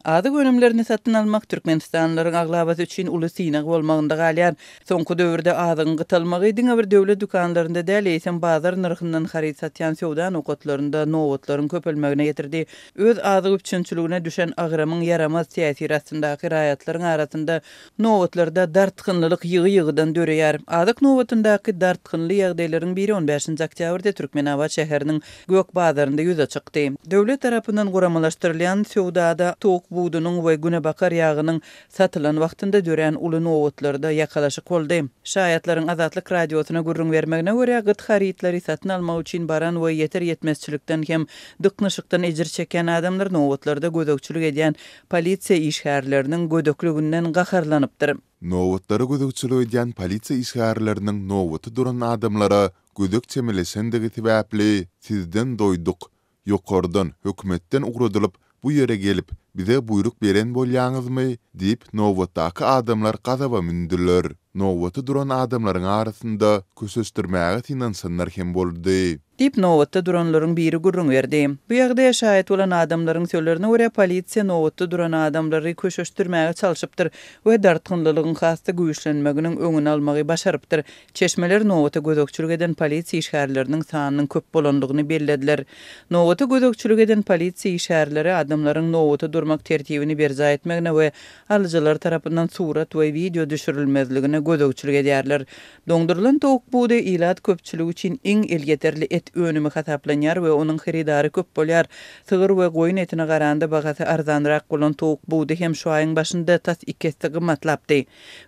Azyk önümlerini satyn almak türkmenistanlylaryň aglabasy üçin uly synag bolmagynda galýar. Soňky döwürde azygyň gytalmagy diňe bir döwlet dükanlarynda däl, eýsem bazar nyrhyndan haryt satýan söwda nokatlarynda nobatlaryň köpelmegine getirdi. Öz azyk üpjünçiligine düşen agramyň ýaramaz täsiri astyndaky raýatlaryň arasynda nobatlarda dartgynlylyk ýygy-ýygydan döreýär. Azyk nobatyndaky dartgynly ýagdaýlaryň biri on bäşinji oktýabrda Türkmenabat şäheriniň Gök bazarynda ýüze çykdy. Döwlet tarapyndan guramalaşdyrylýan söwdada towuk budunyň we günebakar ýagynyň satylan wagtynda dörän uly nobatlarda ýakalaşyk boldy. Şaýatlaryň Azatlyk Radiosyna gürrüň bermegine görä, gyt harytlary satyn almak üçin baran we ýeter-ýetmezçilikden hem dyknyşykdan ejir çekýän adamlar nobatlarda gözegçilik edýän polisiýa işgärleriniň gödekliginden gaharlanypdyr. Nobatlara gözegçilik edýän polisiýa işgärleriniň nobata duran adamlara gödek çemeleşendigi sebäpli, sizden doýduk, ýokardan, hökümetden ugradylyp, bu ýere gelip, bize buýruk beren bolýaňyzmy? diýip, nobatdaky adamlar gazaba mündüler. Nobata duran adamlaryň arasynda köşeşdirmäge synanyşanlar hem boldy. Diýip, nobatda duranlaryň biri gürrüň berdi. Bu ýagdaýa şaýat bolan adamlaryň sözlerine görä, polisiýa nobatda duran adamlary köşeşdirmäge çalşypdyr we dartgynlylygyň has-da güýçlenmeginiň öňüni almagy başarypdyr. Çeşmeler nobata gözegçilik eden polisiýa işgärleriniň sanynyň köp bolandygyny bellediler. Nobata gözegçilik eden polisiýa işgärleri adamlaryň nobata durmak tertibini berjaý etmegine we alyjylar tarapyndan surat we wideo düşürilmezligine gözegçilik edýärler. Doňdurylan towuk budy ilat köpçüligi üçin iň elýeterli et önümi hasaplanýar we onuň hyrydary köp bolýar. Sygyr we goýun etine garanda bahasy arzanrak bolan towuk budy hem şu aýyň başynda tas iki esse gymmatlapdy.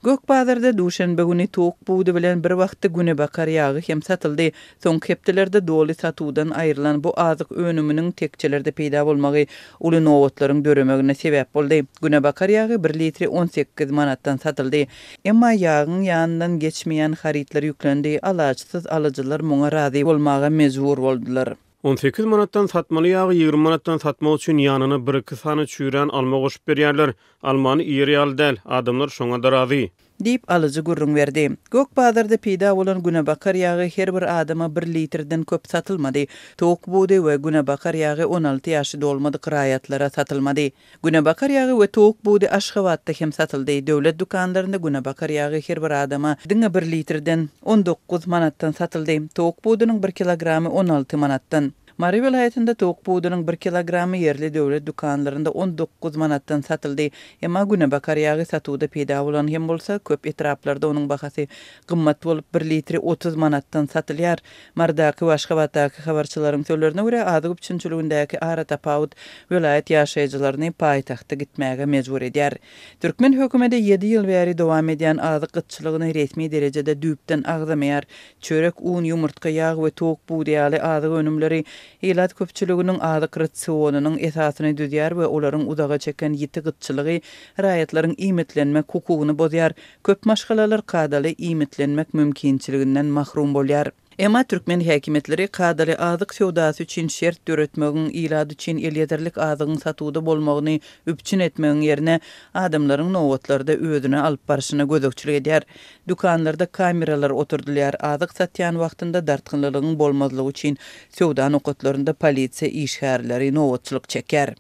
Gök bazarda duşenbe güni towuk budy bilen bir wagtda günebakar ýagy hem satyldy. Soňky hepdelerde doly satuwdan aýrylan bu azyk önüminiň tekjelerde peýda bolmagy uly nobatlaryň döremegine sebäp boldy. Günebakar ýagy bir litri 18 manatdan satyldy. Emma ýagyň ýanyndan geçmeýän harytlar ýüklendi, alaçsyz alyjylar muňa razy bolmaga mejbur boldular. 18 manatdan satmaly ýagy 20 manatdan satmak üçin ýanyna bir-iki sany çüýrän alma goşup berýärler. Almany iýer ýaly däl, adamlar şoňa-da razy. Diýip, alyjy gürrüň berdi. Gök bazarda peýda bolan günebakar ýagy her bir adama bir litrden köp satylmady. Towuk budy we günebakar ýagy 16 ýaşy dolmadyk raýatlara satylmady. Günebakar ýagy we towuk budy Aşgabatda hem satyldy. Döwlet dükanlarynda günebakar ýagy her bir adama diňe bir litrden, 19 manatdan satyldy. Towuk budunyň bir kilogramy 16 manatdan. Mary welaýatynda towuk budunyň bir kilogramy ýerli döwlet dükanlarynda 19 manatdan satyldy. Emma günebakar ýagy satuwda peýda bolan hem bolsa, köp etraplarda onuň bahasy gymmat bolup, bir litri 30 manatdan satylýar. Marydaky we Aşgabatdaky habarçylaryň sözlerine görä, azyk üpjünçiligindäki aratapawut welaýat ýaşaýjylaryny paýtagta gitmäge mejbur edýär. Türkmen hökümeti ýedi ýyl bäri dowam edýän azyk gytçylygyny resmi derejede düýpden agzamaýar. Çörek, un, ýumurtga, ýag we towuk budy ýaly azyk önümleri ilat köpçüliginiň azyk rasionynyň esasyny düzýär we olaryň uzaga çeken ýiti gytçylygy raýatlaryň iýmitlenmek hukugyny bozýar. Köp maşgalalar kadaly iýmitlenmek mümkinçiliginden mahrum bolýar. Emma türkmen häkimiýetleri kadaly azyk söwdasy üçin şert döretmegiň, ilat üçin elýeterlik azygyň satuwda bolmagyny üpjün etmegiň ýerine, adamlaryň nobatlarda özüni alyp barşyna gözegçilik edýär. Dükanlarda kameralar oturdylýar, azyk satýan wagtynda dartgynlylygyň bolmazlygy üçin söwda nokatlarynda polisiýa işgärleri nobatçylyk çekýär.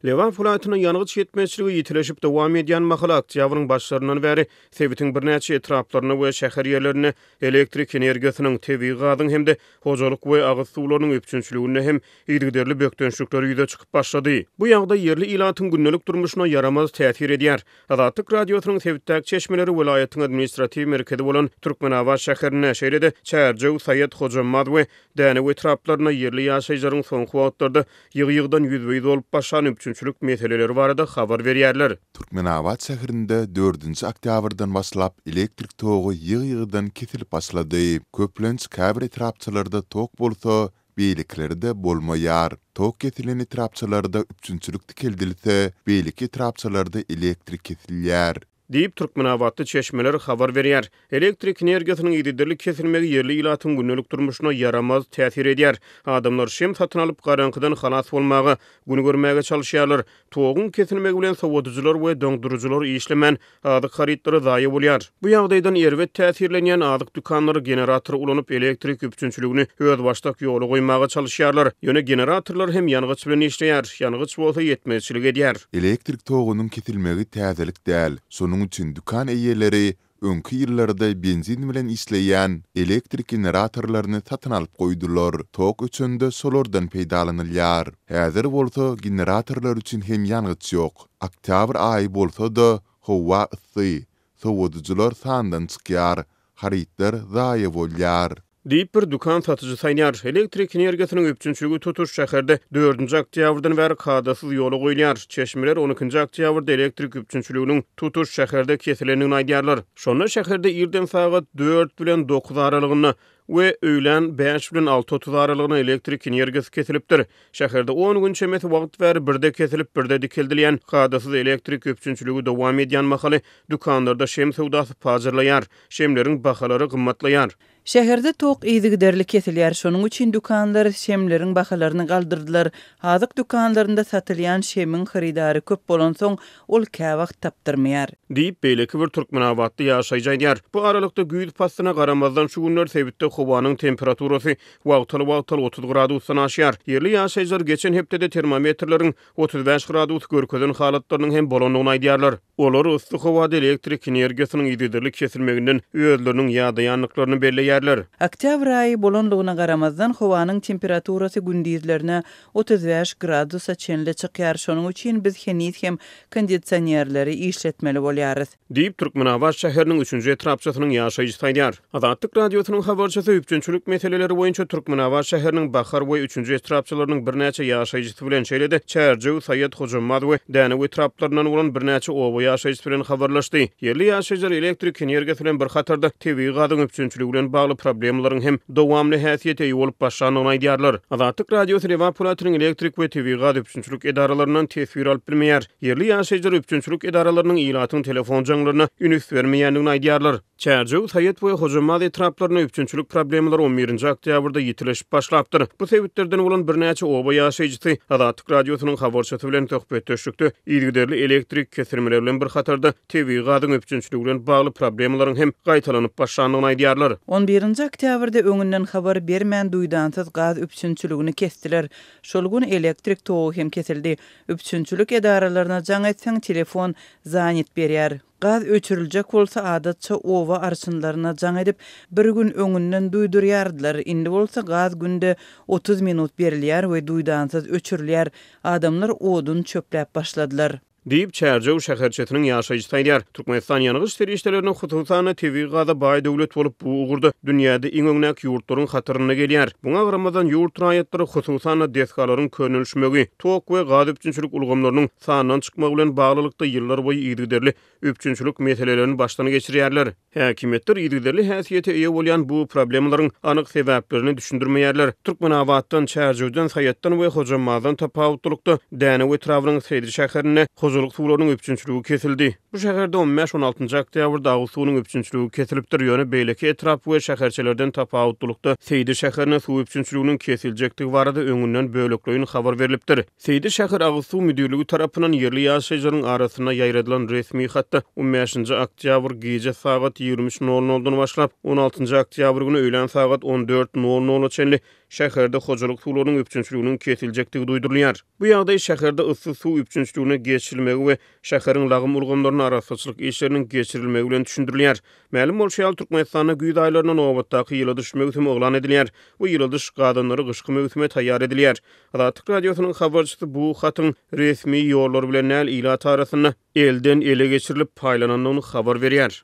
Lebap welaýatynda ýangyç ýetmezçiligi ýitileşip dowam edýän mahaly, oktýabryň başlaryndan bäri sebitiň birnäçe etraplarynda we şäher ýerlerinde elektrik energiýasynyň, tebigy gazyň hem-de hojalyk we agyz suwlarynyň üpjünçiliginde hem yzygiderli bökdençlikler ýüze çykyp başlady. Bu ýagdaý ýerli ilatyň gündelik durmuşyna ýaramaz täsir edýär. Azatlyk Radiosynyň sebitdäki çeşmeleri welaýatyň administratiw merkezi bolan Türkmenabat şäherinde, şeýle-de Çärjew, Saýat, Hojambaz we Dänew etraplarynda ýerli ýaşaýjylaryň soňky wagtlarda ýygy-ýygydan ýüzbe-ýüz bolup başlan üpjünçilik meseleleri barada habar berýärler. Türkmenabat şäherinde dördünji oktýabrdan başlap elektrik togy ýygy-ýygydan kesilip başlady. Köplenç käbir etrapçalarda tok bolsa, beýlekilerde bolmaýar. Tok kesilen etrapçalarda üpjünçilik dikeldilse, beýleki etrapçalarda elektrik kesilýär. Diýip, türkmenabatly çeşmeler habar berýär. Elektrik energiýasynyň yzygiderli kesilmegi ýerli ilatyň gündelik durmuşyna ýaramaz täsir edýär. Adamlar şem satyn alyp, garaňkydan halas bolmaga, gün görmäge çalyşýarlar. Toguň kesilmegi bilen sowadyjylar we doňduryjylar işlemän, azyk harytlary zaýa bolýar. Bu ýagdaýdan erbet täsirlenýän azyk dükanlary generator ulanyp, elektrik üpjünçiligini özbaşdak ýola goýmaga çalyşýarlar. Ýöne generatorlar hem ýangyç bilen işleýär, ýangyç bolsa ýetmezçilik edýär. Elektrik togunyň kesilmegi täzelik däl, şonuň üçin dükan eýeleri Öňki ýyllarda benzin bilen işleýän elektrik generatorlaryny satyn alyp goýdular. Tok öçende şolardan peýdalanylýar. Häzir bolsa generatorlar üçin hem ýangyç ýok. Oktýabr aýy bolsa-da, howa yssy. Sowadyjylar sandan çykýar. Harytlar zaýa bolýar. Diýip, bir dükan satyjysy aýdýar. Elektrik energiýasynyň üpjünçiligi tutuş şäherde dördünji oktýabrdan bäri kadasyz ýola goýulýar. Çeşmeler on ikinji oktýabrda elektrik üpjünçiliginiň tutuş şäherde kesilendigini aýdýarlar. Şonda şäherde irden sagat dört bilen dokuz aralygynda we öýlän bäş bilen 6:30 aralygynda elektrik energiýasy kesilipdir. Şäherde on gün çemesi wagt bäri birde kesilip, birde dikeldilýän kadasyz elektrik üpjünçiligi dowam edýän mahaly dükanlarda şem söwdasy pajarlaýar, şemleriň bahalary gymmatlaýar. Şäherde tok yzygiderli kesilýär, şonuň üçin dükanlar şemleriň bahalaryny galdyrdylar. Azyk dükanlarynda satylýan şemiň hyrydary köp bolansoň, ol käwagt tapdyrmaýar. Diýip, beýleki bir türkmenabatly ýaşaýjy aýdýar. Bu aralykda, güýz paslyna garamazdan, şu günler sebitde howanyň temperaturasy wagtal-wagtal 30 gradusdan aşýar. Ýerli ýaşaýjylar geçen hepdede termometrleriň 35 gradus görkezen halatlarynyň hem bolandygyny aýdýarlar. Olar yssy howada elektrik energiýasynyň yzygiderli kesilmeginden özleriniň ýadaýandyklaryny belleýärler. Oktýabr aýy bolanlygyna garamazdan, howanyň temperaturasy gündizlerine 35 gradusa çenli çykýar, şonuň üçin biz heniz hem kondisionerleri işletmeli bolýarys. Diýip, Türkmenabat şäheriniň üçünji etrapçasynyň ýaşaýjysy aýdýar. Azatlyk Radiosynyň habarçysy üpjünçilik meseleleri boýunça Türkmenabat şäheriniň Bahar we Üçünji etrapçalarynyň birnäçe ýaşaýjysy bilen, şeýle-de Çärjew, Saýat, Hojambaz we Dänew etraplaryndan bolan birnäçe oba ýaşaýjysy bilen habarlaşdy. Ýerli ýaşaýjylar elektrik energiýasy bilen bir hatarda tebigy gazyň üpjünçiligi bilen bagly problemalaryň hem dowamly häsiýete eýe bolup başlandygyny aýdýarlar. Azatlyk Radiosy Lebap welaýatynyň elektrik we tebigy gaz üpjünçilik edaralaryndan teswir alyp bilmeýär. Ýerli ýaşaýjylar üpjünçilik edaralarynyň ilatyň telefon jaňlaryna üns bermeýändigini aýdýarlar. Çärjew, Saýat we Hojambaz etraplarynda üpjünçilik problemalary on birinji oktýabrda ýitileşip başlapdyr. Bu sebitlerden bolan birnäçe oba ýaşaýjysy Azatlyk Radiosynyň habarçysy bilen söhbetdeşlikde yzygiderli elektrik kesilmeleri bilen bir hatarda tebigy gazyň üpjünçiligi bilen bagly problemalaryň hem gaýtalanyp başlandygyny aýdýarlar. On birinji oktýabrda öňünden habar bermän duýdansyz gaz üpjünçiligini kesdiler. Şol gün elektrik togy hem kesildi. Üpjünçilik edaralaryna jaň etseň, telefon zanit berýär. Gaz öçüriljek bolsa, adatça oba arçynlaryna jaň edip, bir gün öňünden duýdurýardylar. Indi bolsa gaz günde 30 minut berilýär we duýdansyz öçürilýär. Adamlar odun çöpläp başladylar. Diýip, Çärjew şäherçesiniň ýaşaýjysy aýdýar. Türkmenistan ýangyç serişdelerine, hususan-da, tebigy gaza baý döwlet bolup, bu ugurda dünýäde iň öňdäki ýurtlaryň hatarynda gelýär. Muňa garamazdan, ýurt raýatlary, hususan-da, desgalaryň könelişmegi, tok we gaz üpjünçilik ulgamlarynyň sandan çykmagy bilen baglylykda ýyllarboýy yzygiderli üpjünçilik meselelerini başdan geçirýärler. Häkimiýetler yzygiderli häsiýete eýe bolýan bu problemalaryň anyk sebäplerini düşündirmeýärler. Türkmenabatdan, Çärjewden, Saýatdan we Hojambazdan tapawutlylykda, Dänew etrabynyň Seýdi şäherinde hojalyk suwlarynyň üpjünçiligi kesildi. Bu şäherde on bäş-on altynjy oktýabrda agyz suwunyň üpjünçiligi kesilipdir, ýöne beýleki etrap we şäherçelerden tapawutlylykda Seýdi şäherine suw üpjünçiliginiň kesiljekdigi barada öňünden bölekleýin habar berlipdir. Seýdi şäher agyz suw müdirligi tarapyndan ýerli ýaşaýjylaryň arasynda ýaýradylan resmi hatda on bäşinji oktýabr gije sagat 23 nol noldan başlap, on altynjy oktýabr güni öýlän sagat on dört nol nola çenli şäherde hojalyk suwlarynyň üpjünçiliginiň kesiljekdigi duýdurylýar. Bu ýagdaý şäherde yssy suw üpjünçiligine geçirilmegi we şäheriň lagym ulgamlarynda arassaçylyk işleriniň geçirilmegi bilen düşündirilýär. Mälim bolşy ýaly, Türkmenistanda güýz aýlarynda nobatdaky ýyladyş möwsümi yglan edilýär we ýyladyş gazanlary gyşky möwsüme taýýar edilýär. Azatlyk Radiosynyň habarçysy bu hatyň resmi ýollar bilen däl, ilat arasynda elden-ele geçirilip paýlanandygyny habar berýär.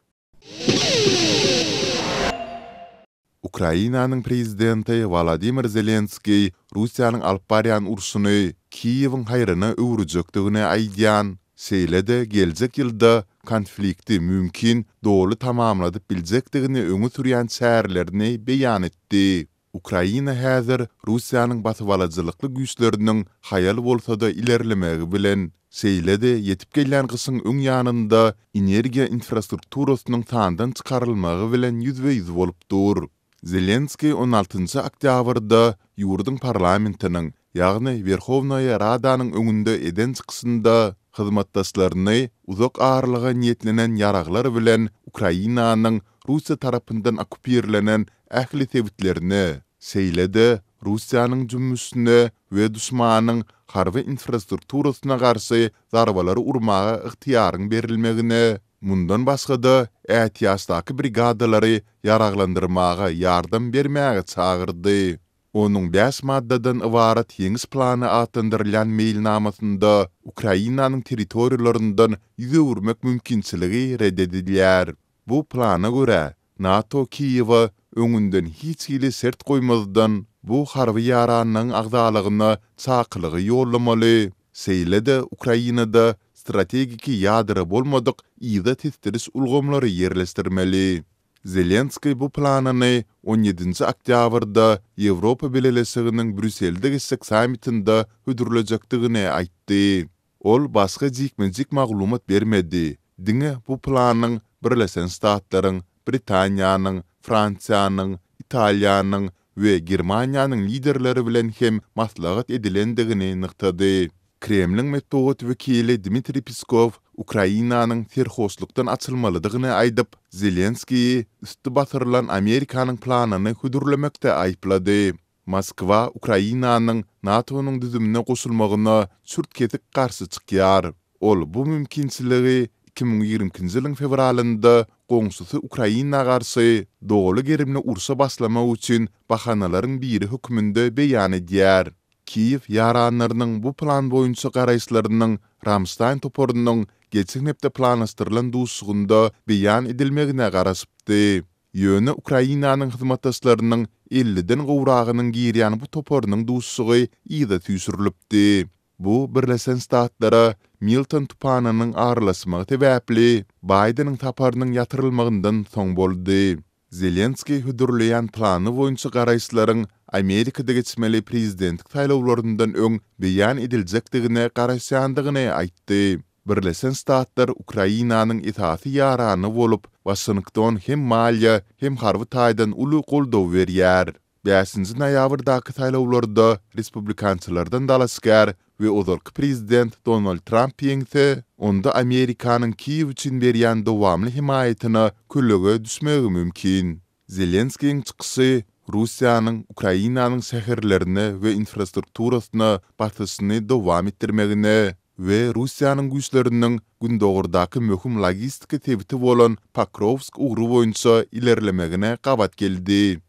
Ukrainanyň prezidenti Wolodymyr Zelenskiý Russiýanyň alyp barýan urşuny Kiýewiň haýryna öwürjekdigini aýdýan, şeýle-de geljek ýylda konflikti mümkin doly tamamladyp biljekdigini öňe sürýän çärelerini beýan etdi. Ukraina häzir Russiýanyň basybalyjylykly güýçleriniň haýal bolsa-da ilerlemegi bilen, Şeýle-de ýetip gelýän gyşyň öň ýanynda energiýa infrastrukturasynyň sandan çykarylmagy bilen ýüzbe-ýüz bolup dur. Zelenskiý on altynjy oktýabrda ýurduň parlamentiniň, ýagny Werhownaýa Radanyň öňünde eden çykyşynda hyzmatdaşlaryny uzak aralyga niýetlenen ýaraglar bilen Ukrainanyň Russiýa tarapyndan okkupirlenen ähli sebitlerine, şeýle-de Russiýanyň jümmüşine we duşmanyň harby infrastrukturasyna garşy zarbalary urmaga ygtyýaryň berilmegine, mundan başga-da, ätiýaçdaky brigadalary ýaraglandyrmaga ýardam bermäge çagyrdy. Onuň bäş maddadan ybarat Ýeňiş plany atlandyrylýan meýilnamasynda Ukrainanyň territoriýalaryndan ýüz öwürmek mümkinçiligi ret edilýär. Bu plana görä, NATO Kiýewe öňünden hiç hili şert goýmazdan bu harby ýaranlygyň agzalygyna çakylygy ýollamaly, şeýle-de Ukrainada strategiki ýadro bolmadyk yza tesdiriş ulgamlary ýerleşdirmeli. Zelenskiý bu planyny on ýedinji oktýabrda Ýewropa Bileleşiginiň Brýusselde geçjek sammitinde hödürlejekdigini aýtdy. Ol başga jikme-jik maglumat bermedi, diňe bu planyň Birleşen Ştatlaryň, Britaniýanyň, Fransiýanyň, Italiýanyň we Germaniýanyň liderleri bilen hem maslahat edilendigini nygtady. Kremliň metbugat wekili Dmitriý Peskow Ukrainanyň serhoşlukdan açylmalydygyny aýdyp, Zelenskiýi üsti basyrylan Amerikanyň planyny hödürlemekde aýyplady. Moskwa Ukrainanyň NATO-nyň düzümine goşulmagyna çürt-kesik garşy çykýar. Ol bu mümkinçiligi 2022-nji ýylyň fewralynda goňşusy Ukraina garşy doly gerimli urşa başlamak üçin bahanalaryň biri hökmünde beýan edýär. Kiýew ýaranlarynyň bu plan boýunça garaýyşlarynyň Ramştaýn toparynyň geçen hepde planlaşdyrylan duşuşygynda beýan edilmegine garaşypdy. Ýöne Ukrainanyň hyzmatdaşlarynyň elliden gowragynyň girýän bu toparynyň duşuşygy yza süýşürilipdi. Bu Birleşen Ştatlara Milton tupanynyň aralaşmagy sebäpli Baýdeniň saparynyň ýatyrylmagyndan soň boldy. Zelenskiý hödürleýän plany boýunça garaýyşlaryň Amerikada geçmeli prezidentlik saýlawlaryndan öň beýan ediljekdigine garaşýandygyny aýtdy. Birleşen Ştatlar Ukrainanyň esasy ýarany bolup, Waşington hem maliýe, hem harby taýdan uly goldaw berýär. Bäşinji noýabrdaky saýlawlarda respublikançylardan dalaşgär we ozalky prezident Donald Tramp ýeňse, onda Amerikanyň Kiýew üçin berýän dowamly hemaýatyna kölege düşmegi mümkin. Zelenskiýiň çykyşy Russiýanyň Ukrainanyň şäherlerine we infrastrukturasyna basyşyny dowam etdirmegine we Russiýanyň güýçleriniň gündogardaky möhüm logistika sebiti bolan Pokrowsk ugry boýunça ilerlemegine gabat geldi.